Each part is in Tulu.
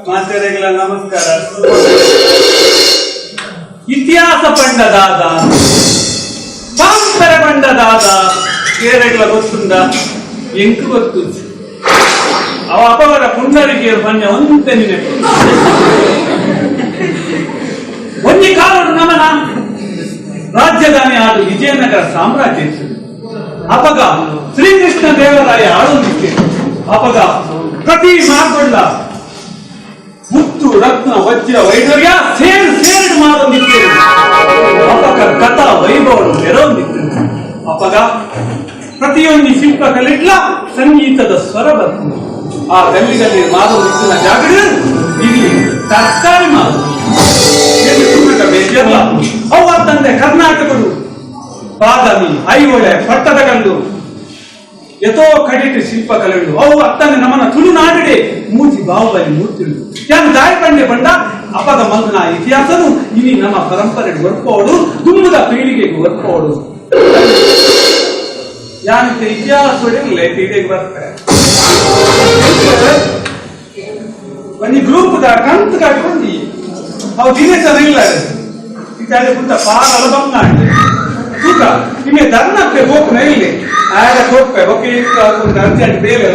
ಮಾತೆರೆಗಳ ನಮಸ್ಕಾರ. ಇತಿಹಾಸ ಪಂಡದಾದ ಪಾಂಪರ ಪಂಡದಾದ ಕೇರಳ ಗೊತ್ತುಂದ ಎಂಕು ಗೊತ್ತು ಅವ ಅಪವರ ಪುಂಡರಿಗೆ ಪಂಜ ಒಂತೆ ನೆನಪು. ಒಂಜಿ ಕಾಲಡು ನಮನ ರಾಜ್ಯದಾನಿ ಆದು ವಿಜಯನಗರ ಸಾಮ್ರಾಜ್ಯ ಇತ್ತು. ಅಪಗ ಶ್ರೀಕೃಷ್ಣ ದೇವರಾಯ ಆಳೊಂದಿತ್ತು. ಅಪಗ ಪ್ರತಿ ಮಾರ್ಗೊಂಡ ಮುತ್ತು ರತ್ನ ವಜ್ರ ವೈಡೂರ್ಯ ಸೇರು ಸೇರು ಮಾರೊಂದಿತ್ತು. ಅಪಗ ಕಥಾ ವೈಭವ ಮೆರೊಂದಿತ್ತು. ಅಪಗ ಪ್ರತಿಯೊಂದು ಶಿಲ್ಪ ಕಲಿಟ್ಲ ಸಂಗೀತದ ಸ್ವರ ಬರ್ತದೆ. ಆ ಗಲ್ಲಿ ಗಲ್ಲಿ ಮಾರೊಂದಿತ್ತಿನ ಜಾಗಡ ಇಲ್ಲಿ ತರಕಾರಿ ಮಾರು ಬೇಜಲ್ಲ. ಅವ ತಂದೆ ಕರ್ನಾಟಕರು ಬಾದಾಮಿ ಐಹೊಳೆ ಪಟ್ಟದಕಲ್ಲು ಎತೋ ಕಡಿಟ ಶಿಲ್ಪ ಕಲೆಗಳು ಅವು ಅತ್ತನೆ ನಮ್ಮನ ತುಳುನಾಡಿಡೆ ಮೂರ್ತಿ ಬಾಹುಬಲಿ ಮೂರ್ತಿಗಳು ಯಾನು ದಾಯಿ ಬಂಡೆ ಬಂಡ ಅಪದ ಮಲ್ದನ ಇತಿಹಾಸನು ಇನಿ ನಮ್ಮ ಪರಂಪರೆ ವರ್ಪೋಡು ದುಮ್ಮದ ಪೀಳಿಗೆಗೆ ವರ್ಪೋಡು. ಯಾನಿತ ಇತಿಹಾಸ ಇದೇ ಬರ್ತಾರೆ ಒಂದು ಗ್ರೂಪ್ the ಕಂತು ಕಟ್ಕೊಂಡು ಅವು ದಿನೇಶ ಇಲ್ಲ ಇದಾರೆ ಕುಂತ ಪಾಲ ಬಂಗಾಂಡ್ ತೂಕ ನಿಮಗೆ ಧರ್ಮಕ್ಕೆ ಹೋಗ್ನ ಇಲ್ಲಿ ಆಗ ಹೋಗ್ಪೆ ಓಕೆ ಒಂದು ಅರ್ಜೆಂಟ್ ಬೇಲೆ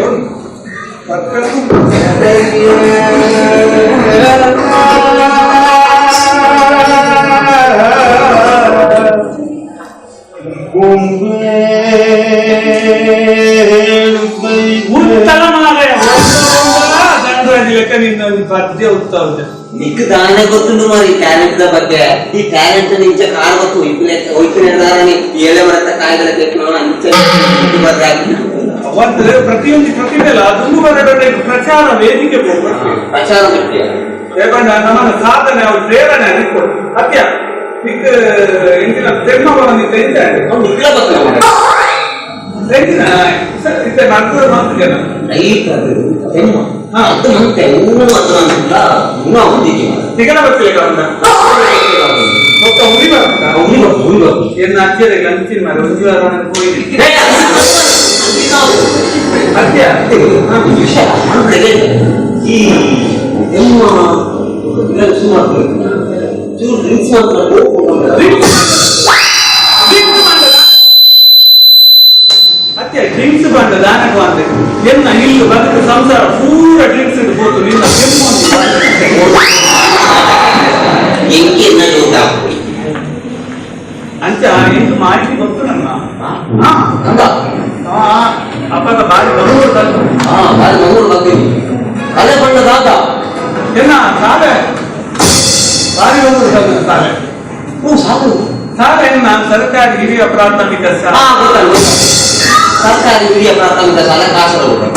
ಉತ್ತರ ನಿಕ್ ದಾನೆ ಗೊತ್ತುಂಡು ಮಾರಿ ಟ್ಯಾಲೆಂಟ್ the ಬಗ್ಗೆ. ಈ ಟ್ಯಾಲೆಂಟ್ ನಿಂಚ ಕಾರ್ ಗೊತ್ತು ಒಯ್ಪಿನ ಏಳೆ ಬರತ್ತ ಕಾಯಿಗಳ ಕೆಟ್ಟು ಅಂಚ ಅವತ್ತು ಪ್ರತಿಯೊಂದು ಪ್ರತಿಭೆಲ್ಲ ಅದನ್ನು ಬರಬೇಕು. ಪ್ರಚಾರ ವೇದಿಕೆ ಪ್ರಚಾರ ಮುಖ್ಯ. ನಮ್ಮ ಸಾಧನೆ ಅವ್ರ ಪ್ರೇರಣೆ ಅನಿಸ್ಕೊಡು ಅತ್ಯ ನಿಕ್ ಎಂಟಿನ ತೆಮ್ಮ ಬಂದಿತ್ತು ಎಂತ ಅತ್ಯ ಡ್ರಿಂಕ್ಸ್ ಬಂದ ದಾನಕ ಅಂತೆ ಎನ್ನ ಇಲ್ಲು ಬದುಕು ಸಂಸಾರ ಪೂರ ಡ್ರಿಂಕ್ಸ್ ಹೋತು ನಿನ್ನ ಅಂಚ ಎಂಟು ಮಾಹಿತಿ ಗೊತ್ತು ನನ್ನ ಅಪ್ಪಗ ಬಾರಿ ಮಂಗಳೂರು ಬಾರಿ ಮಂಗಳೂರು ಬರ್ತೀನಿ ಕಲೆ ಬಂದದಾಗ ಎನ್ನ ಸಾಲೆ ಬಾರಿ ಮಂಗಳೂರು ತಂದ ಸಾಲೆ ಹ್ಞೂ ಸಾಕು ಸಾಲೆ ಎನ್ನ ಸರ್ಕಾರಿ ಹಿರಿಯ ಪ್ರಾಥಮಿಕ ಶಾಲೆ ಸರ್ಕಾರಿ ಹಿರಿಯ ಪ್ರಾಥಮಿಕ ಶಾಲೆ ಕಾಸರಗೋಡು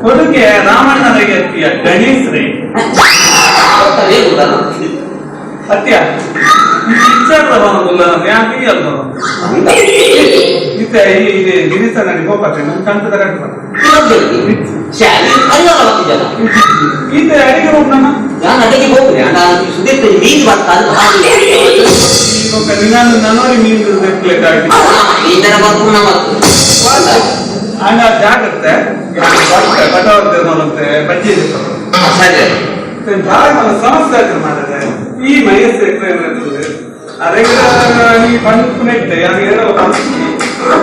ಕೊಡುಗೆ ರಾಮಣ್ಣ ರೈ ಅತ್ತಿಯ ಗಣೇಶ್ ರೈ ಅತ್ಯ ಯಾಕೆ ಅಲ್ಲ ಇತ್ತೆ ಈ ಗಿರಿಸ ನನಗೆ ಹೋಗ್ಬಾರ್ದು ನಮ್ ಕಂಟದ ಕಟ್ಟ ಈತ ಅಡಿಗೆ ಹೋಗ್ನ ನಾನು ಅಡಿಗೆ ಹೋಗ್ರಿ ಸುದೀಪ್ ಮೀನು ಬರ್ತಾರೆ ನಾನು ನನೋರಿ ಮೀನು ಹಂಗ ಜಾಗ್ರತೆ ಬಟವರ್ತೆ ಬಜ್ಜಿ ಸಮಸ್ಯೆ ಮಾಡಿದೆ ಈ ಮೈಸೂರು ಅರೆಗ್ರ ಈ ಪಂಪುನೆಟ್ಟೆ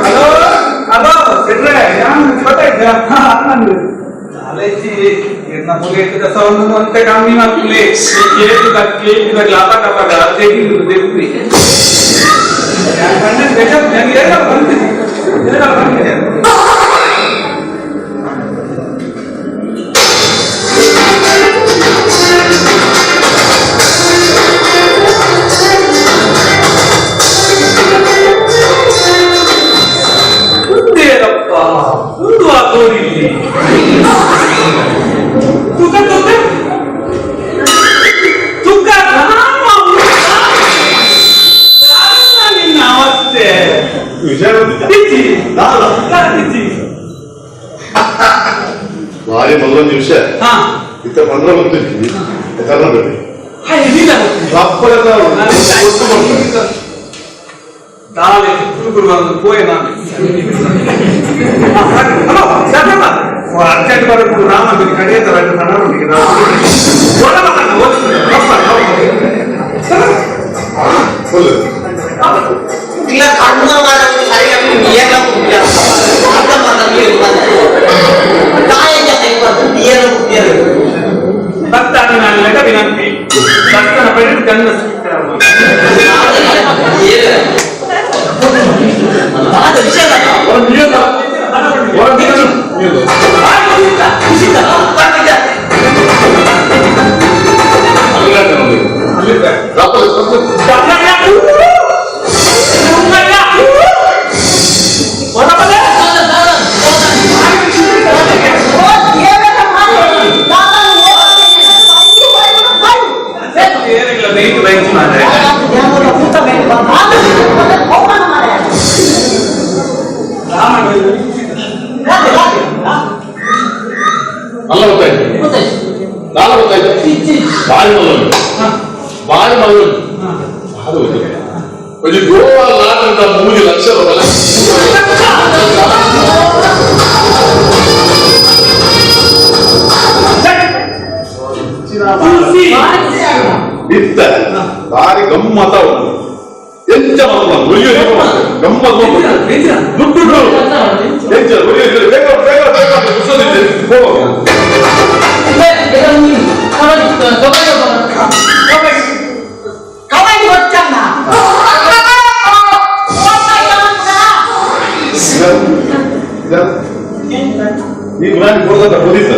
ಹಲೋ ಹಲೋ ಸೆಟ್ರೆ ಯಾನ್ ಗೊತ್ತಾಯ್ತಾ ಕಾಲೇಜಿ ಎನ್ನ ಮುಗಿದ ಸೌಂಡ್ ಅಂತೆ ಕಮ್ಮಿ ಮಾಡ್ಲಿ ಕೇಕ್ ಕೇಕ್ ಲಾಪ ಕಪ್ಪ ತೆಗಿದು ದೆಪ್ಪಿ ಬಂದಿದೆ ಬಂದಿದೆ. ತುಕ ತುಕ ತುಕ ಭಾರಿ ಮಲ್ಲೊಂದು ವಿಷಯ ಇತ್ತ ಪಂದ್ರ ಬಂದಿರ್ತೀವಿ ಕರ್ನಾಟಕ ಅರ್ಜೆಂಟ್ ಬರಬೇಕು ರಾಮ ಕಡೆಯ ಇಲ್ಲ ಕಣ್ಣು ವಿನಂತಿ ಭಕ್ತನ ಪಡೆದು ಗಂಧ ಸ್ವೀಕಾರ ಅಲ್ಲ ಗೊತ್ತಾಯ್ತು ನಾಲ ಗೊತ್ತಾಯ್ತು ಬಾರಿ ಮಲ್ಲೊಂದು ಬಾರಿ ಮಲ್ಲೊಂದು ಅದು ಒಂದು ಗೋವಾ ಲಾಟದ 3 ಲಕ್ಷ ಬರಲ್ಲ. ಇತ್ತ ಬಾರಿ ಗಮ್ಮತ್ತ ಎಂಚ ಗಮ್ಮತ್ ದುಡ್ಡು ಎಂಚ ಬೇಗ ಬೇಗ ಬೇಗ ನೀನು ನಾನು ಕೊಡೋದ ಪೊಲೀಸ್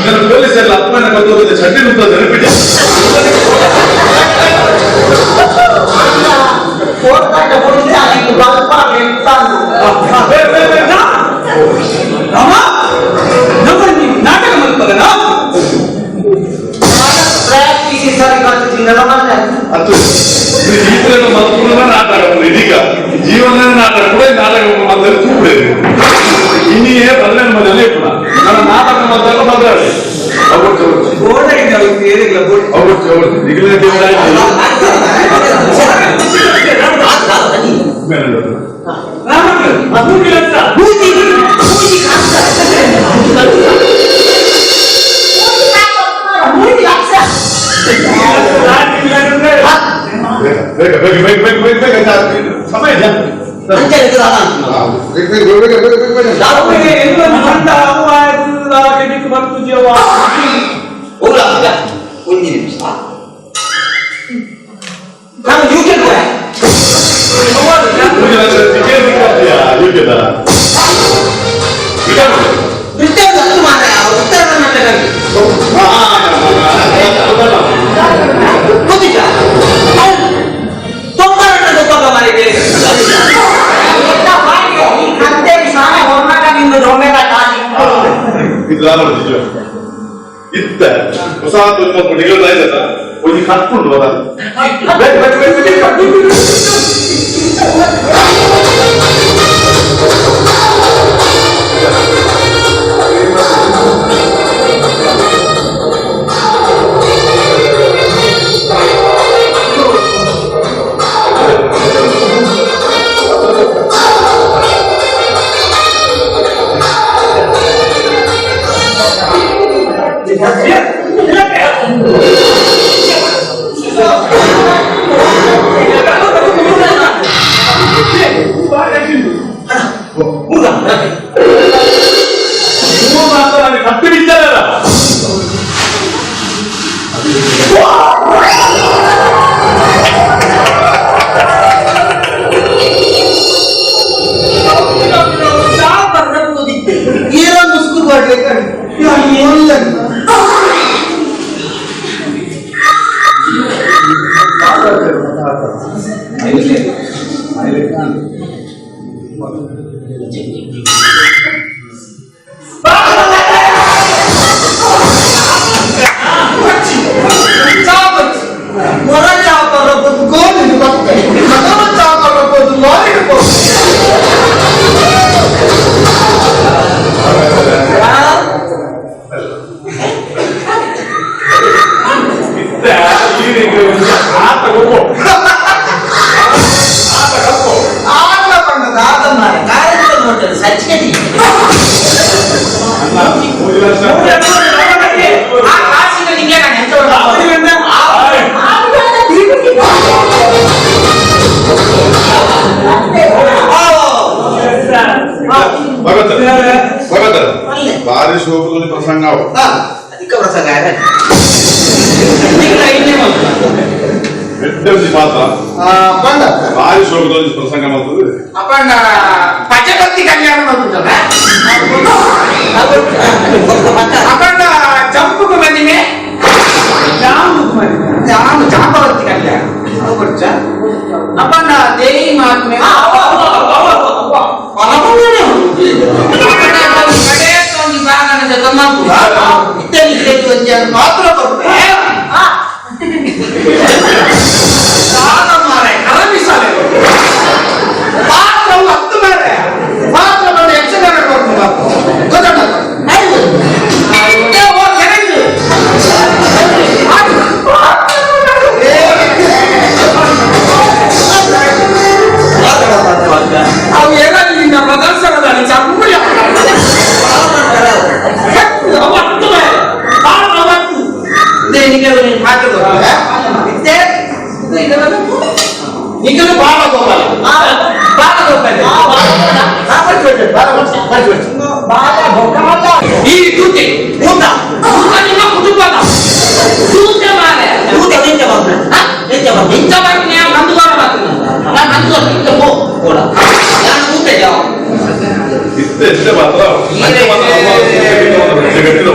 ನಾನು ಪೊಲೀಸ್ ಎಲ್ಲ ಅಪ್ಪನ ಕಲ್ತೋದ್ರೆ ಚಡ್ಡಿ ನೆನಪಿಟ್ಟೆ. ನಾಟಕ ಮಲ್ಪದನ ನಾಟಕ ಇದೀಗ ಜೀವನ ನಾಟಕ ಕೂಡ ನಾಟಕ ಮಾತಾಡಿ ತೂಪಿದೆ ಇನ್ನಿಯೇ ಬದಲೇ ಮನೆಯಲ್ಲೇ ಕೂಡ ನನ್ನ ನಾಟಕ ಮಾತಾಡ ಮಾತಾಡಿ ಬೇಗ ಬೇಗ ಬೇಗ ಬೇಗ ಬೇಗ ಬೇಗ ಸಮಯ ಇತ್ತ ಹೊಸ ಒಂದು ಕಟ್ಕೊಂಡು ಬರ ಭಾರಿ ಶೋಕದಲ್ಲಿ ಪ್ರಸಂಗ ಅಧಿಕ ಪ್ರಸಂಗ ಮಾತ್ರ ಭಾರಿ ಶೋಕದಲ್ಲಿ ಪ್ರಸಂಗ ಮಾಡ್ತದೆ. ಅಪ್ಪಣ್ಣ ಪಂಚಭಕ್ತಿ ಕಲ್ಯಾಣ ಮಾಡ್ತದ. ಅಪ್ಪಣ್ಣ ಜಂಪುకు ಬಂದಿವೆ ಜಾಮ ಜಾಂಬವತಿ ಕಲ್ಯಾಣ ಅಪ್ಪಣ್ಣ ದೇವಿ ಮಹಾತ್ಮೆ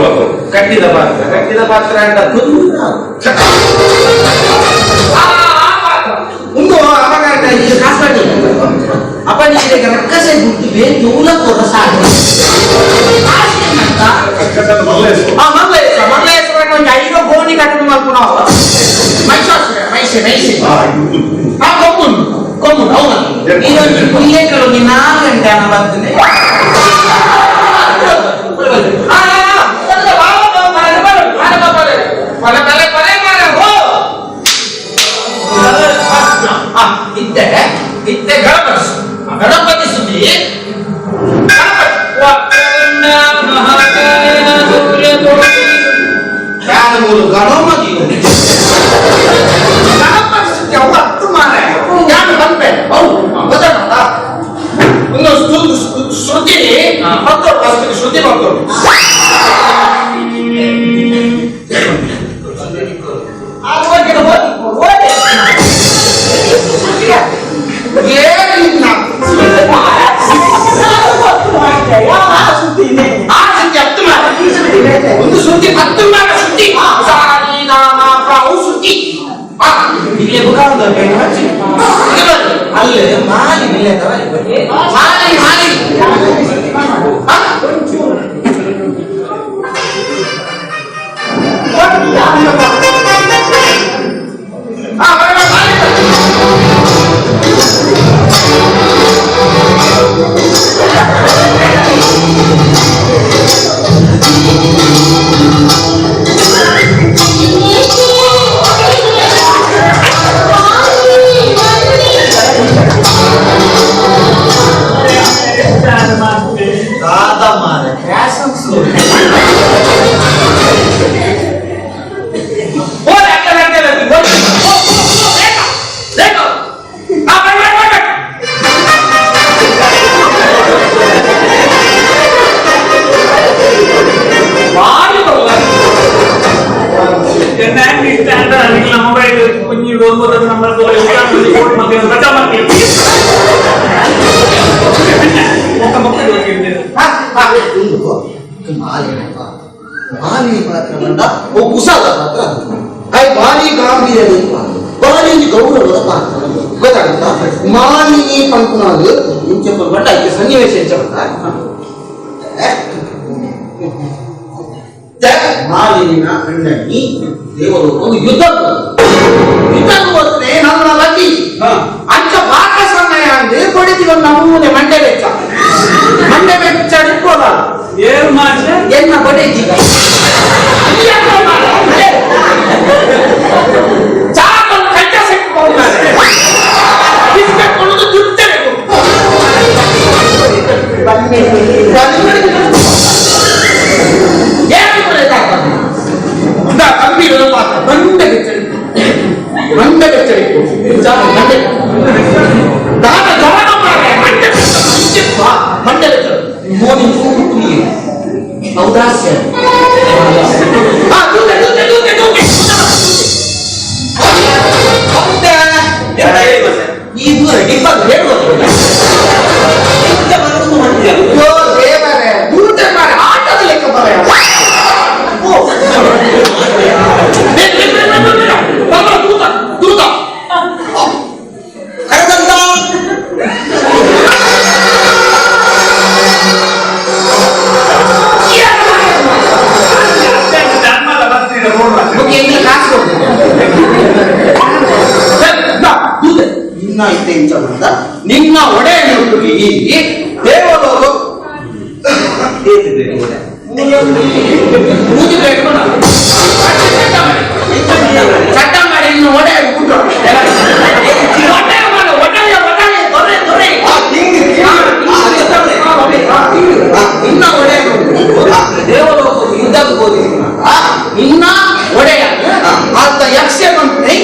ಮಾತ್ರ ಕಟ್ಟಿದ ಪಾತ್ರ ಕಟ್ಟಿದ ಪಾತ್ರ ಅಂತ ಒಂದು ಅವಾಗ ಅಪ್ಪ ರಕ್ಕಸೆ ಗುಡ್ಡಿವೆ ಜೂಲ ಕೊರ ಸಾಕು ಮಲ್ಲ ಒಂದು ಐದು ಗೋಣಿ ಕಟ್ಟಡ ಮಾಡ್ಕೊಂಡು ಮೈಸೂರು ಮೈಸೂರು ಮೈಸೂರು ಕೊಮ್ಮುನ್ ಕೊಮ್ಮುನ್ ಹೌದಾ ಇದೊಂದು ಪುಲ್ಲೇಕರು 4 ಗಂಟೆ ಹಣ ಬರ್ತದೆ. ಇತ್ತೆ ಗಣಪತಿ ಗಣಪತಿ ಸುದ್ದಿ ಗಣಪತಿ ಗಣಪತಿ ಸುದ್ದಿ ಅವು ಹತ್ತು ಮಾರೆ ಯಾರು ಬಂದ್ಬೆ ಹೌದು ಗೊತ್ತಾಗಲ್ಲ ಒಂದು ಶ್ರುತಿ ಬರ್ತೋಡು ಫಸ್ಟ್ ಶ್ರುತಿ ಬರ್ತೋಡು ಒಂದು ಸುದ್ದಿ ಹತ್ತು ಮಾರ ಸುದ್ದಿ ಸಾರಿ ನಾಮ ಪ್ರಾವು ಸುದ್ದಿ ಅಲ್ಲೇ ಮಾಲಿ ಮಾಲಿ ಮಾಲಿ ಮಾಲಿ ಪಾತ್ರ ಬಂದ ಓ ಕುಶಲ ಪಾತ್ರ I ಬಾಲಿ ಗಾಂಭೀರ್ಯದ ಬಾಲಿ ಗೌರವದ ಪಾತ್ರ ಗೊತ್ತಾಗುತ್ತಾ ಮಾಲಿನಿ ಪಂಕುನಾದು ಇಂಚಪ್ಪ ಬಂಡ ಐತೆ ಸನ್ನಿವೇಶ ಎಂಚಪ್ಪ ಮಾಲಿನಿನ ಅಣ್ಣನಿ ದೇವರು ಯುದ್ಧ ಯುದ್ಧ ಹೋದ್ರೆ ನನ್ನ ಲಕ್ಕಿ ಅಂಚ ಪಾಕ ಸಮಯ ಅಂದ್ರೆ ಕೊಡಿತೀವಿ ನಮೂನೆ ಮಂಡೆ ವೆಚ್ಚ ಮಂಡೆ ವೆಚ್ಚ ಇಟ್ಕೋದ ಏಳು ಮಾಸ ಎನ್ನ ಬಡೇಜಿ ನಿನ್ನ ಒಡೆಯನೊಟ್ಟಿಗೆ ಈ ದೇವಲೋಕ ಚಟ್ಟ ಮಾಡಿ ನಿನ್ನ ಒಡೆಯ ನಿನ್ನ ಒಡೆಯ ದೇವಲೋಕ ಯುದ್ಧಕ್ಕೆ ಹೋಗಿ ನಿನ್ನ ಒಡೆಯ ಆತ ಯಕ್ಷ ಮಂತ್ರಿ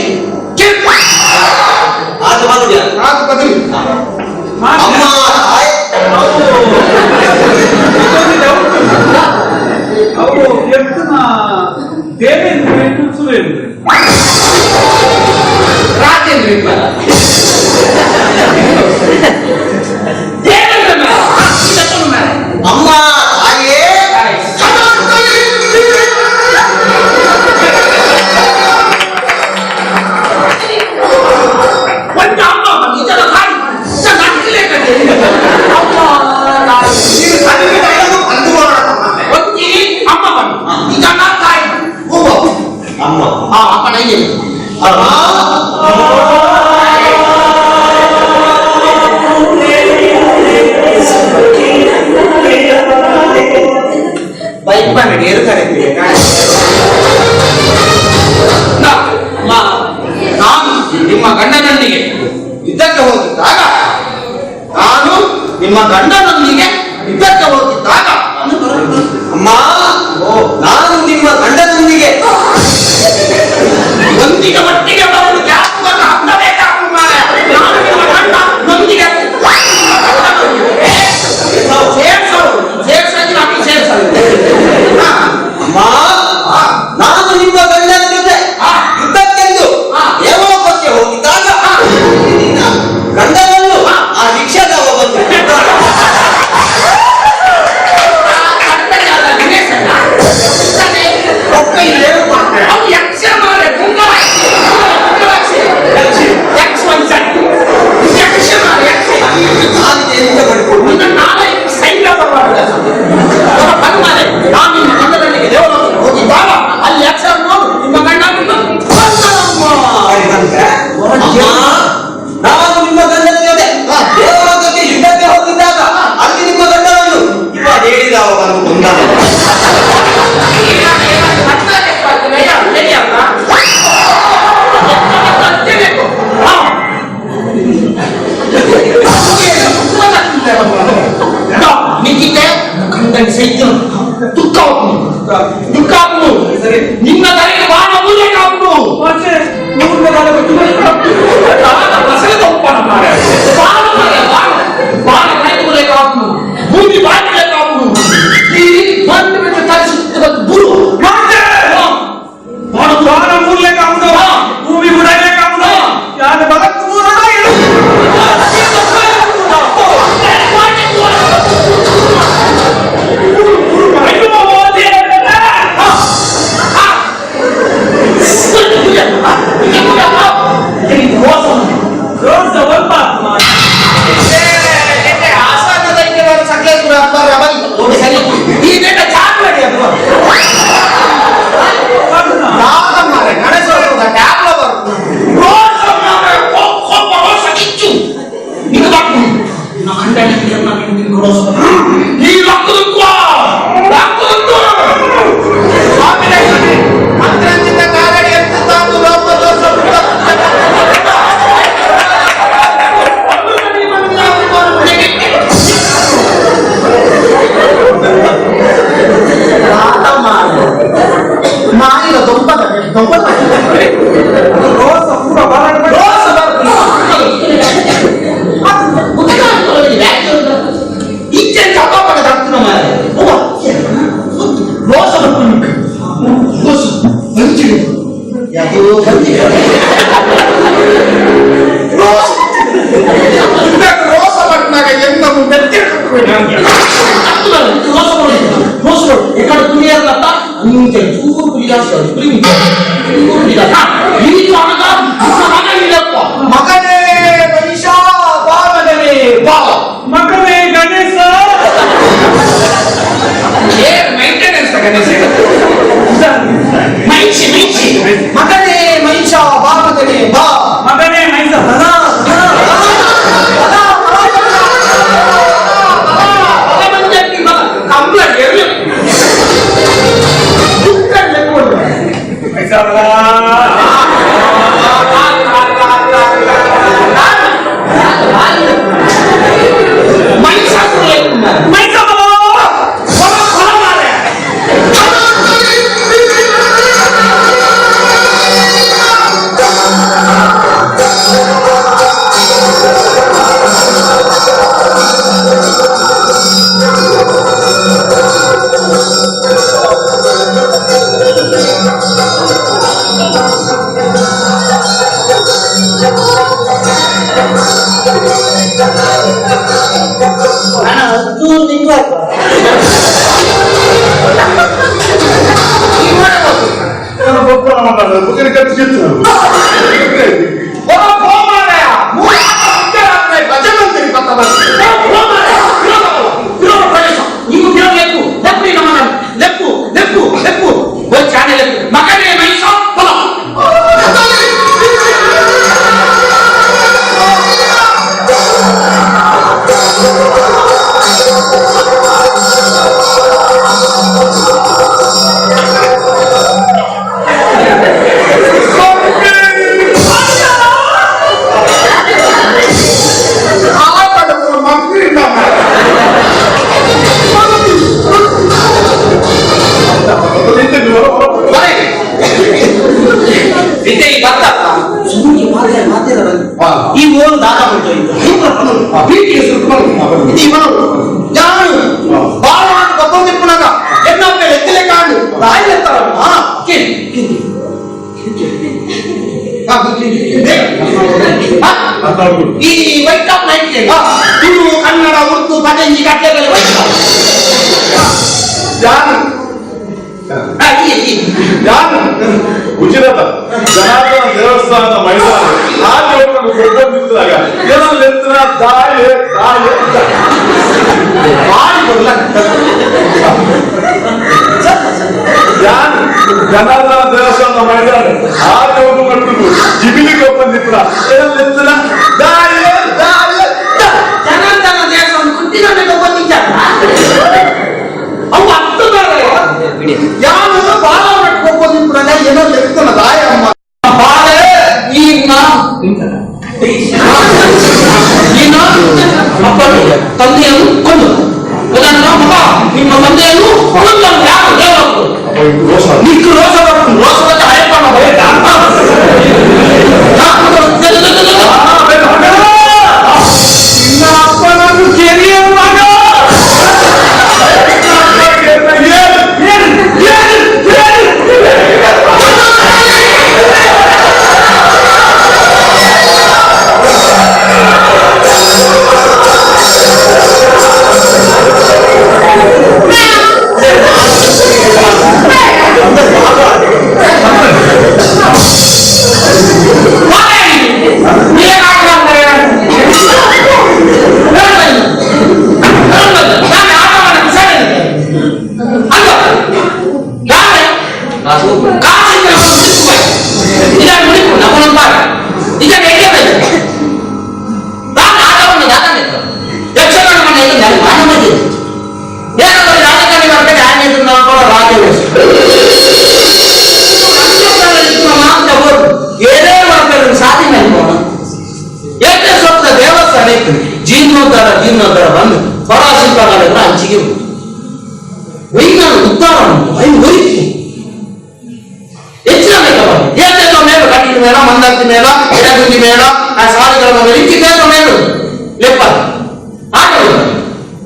ಅಮ್ಮ ತಾಯೇ ನಾನು ನಿಮ್ಮ ಗಂಡನೊಂದಿಗೆ ಯುದ್ಧಕ್ಕೆ ಹೋಗಿದ್ದಾಗ ನಾನು ನಿಮ್ಮ ಗಂಡನೊಂದಿಗೆ ಯುದ್ಧಕ್ಕೆ ಹೋಗಿದ್ದಾಗ ಅಮ್ಮ, ನಾನು ನಿಮ್ಮ ಗಂಡನೊಂದಿಗೆ ಒಂದಿಗೆ ಒಟ್ಟಿಗೆ ಬರಲು ಗ್ಯಾಪನ್ನು ಹಾಕಬೇಕಾಗ್ತದೆ ಮಾರ್ರೆ. ನಾನು ನಿಮ್ಮ ಗಂಡನೊಂದಿಗೆ ಸೇರ್ಸೋದು ಅದು ಸೇರ್ಸೋದು. ಅಮ್ಮ, ನಾನು ನಿಮ್ಮ ಗಂಡನ ಜೊತೆ ಯುದ್ಧಕ್ಕೆಂದು ದೇವಲೋಕಕ್ಕೆ ಹೋಗಿದ್ದಾಗ ನಿನ್ನ ಗಂಡನನ್ನು ಆ ರಿಕ್ಷಾದವ ಬಂದು ಆ ಕರ್ತವ್ಯ ಅಲ್ಲ, ದಿನೇಶ್ ಅಲ್ಲ. ರೋಸ ಪಟ್ನಾಗ ಎನ್ನ ಮೆತ್ತೆ ఎక్కడ పులియాలట అంతే చూరు పులియాస్తారు పులి ಮಗನೇ ಮನುಷ್ಯ ಬಾ ಮಗನೇ ಬಾ ಮಗನೇ ಗಣೇಶ ಮೇಂಟೆನೆನ್ಸ್ ಗಣೇಶ ಮೈಷಿ ಮೈಷಿ ಮಗನೇ ಮನುಷ್ಯ ಬಾ ಮಗನೇ ಬಾ ಮಗನೇ ಮೈಸ ಈ white top night Tulu Kannada Urdu ಪದಂಜಿ ಕಟ್ಲೆಗಲ್ಲ white top ಯಾರು ಯಾರು ಉಚಿತ ಜನಾರ್ದನ ದೇವಸ್ಥಾನದ ಮೈದಾನ ಹಾಗೆ ನಿಂತಾಗ ಎತ್ತಿನ ತಾಯಿ ತಾಯಿ ಯಾರು ಜನಾರ್ದನ ದೇವಸ್ಥಾನದ ಮೈದಾನ ಹಾಗೆ ಒಂದು ಜಿಬಿಲಿ ಕೊಪ್ಪ ನಿಂತ ಎತ್ತಿನ ತಾಯಿ ತಾಯಿ ಜನಾರ್ದನ ದೇವಸ್ಥಾನ ಕುಂಟಿನ ಅವು ಹತ್ತು ಯಾರು ಬಾಳ ಕೊಪ್ಪದಿಪ್ಪುನಾಗ ಏನೋ ಲೆಕ್ಕನ ದಾಯಮ್ಮ ಬಾಳೆ ಈ ಅಪ್ಪನು ತಂದೆಯನ್ನು ಕೊಂದು ಮಗ ನಿಮ್ಮ ತಂದೆಯನ್ನು ಕೊಂದು ಯಾರು ದೇವರು ನಿಕ್ಕು ರೋಷ ಬರ್ತು ರೋಷ ಬಂದ ಹಳೆಪಣ್ಣ ನಿನ್ನ ಅಪ್ಪನನ್ನು ಕೆರಿಯ ಮಗ ಜೀರ್ಣೋದ್ಧಾರ ಜೀರ್ಣೋದ್ಧಾರ ಬಂದು ಪರಾಶಿಲ್ಪಗಳೆಲ್ಲ ಹಂಚಿಗೆ ವೈಜ್ಞಾನ ಉದ್ಧಾರ ಉಂಟು ಹೆಚ್ಚಿನ ಏತೇತೋ ಮೇಲು ಕಟ್ಟಿದ ಮೇಳ ಮಂದಾರ್ತಿ ಮೇಳ ಎಡಗುಂದಿ ಮೇಳ ಆ ಸಾಲಿಗಳ ಮೇಲೆ ಇಂಚಿತೇತೋ ಮೇಲು ಲೆಪ್ಪ ಆಟಗಳು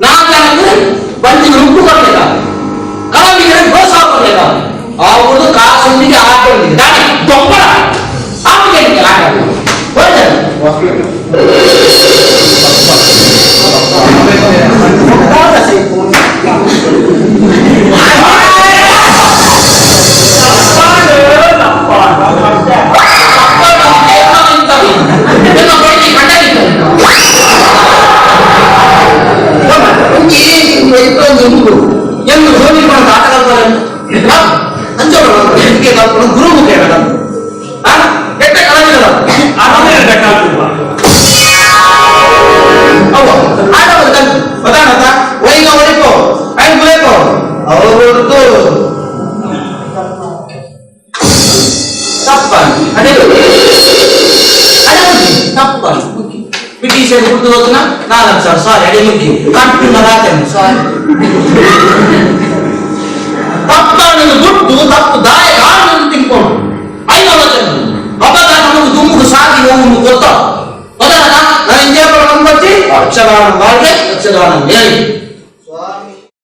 ನಾಲ್ಕು ಬಂದಿ ರುಬ್ಬು ಕೊಡಲಿಲ್ಲ ಕಲಾವಿದರಿಗೆ ದೋಷ ಹಾಕಲಿಲ್ಲ ಆ ಒಂದು ಕಾಸೊಂದಿಗೆ ಆಟೊಂದಿಗೆ ದಾನಿ ದೊಂಬರ ಯಕ್ಷಗಾನ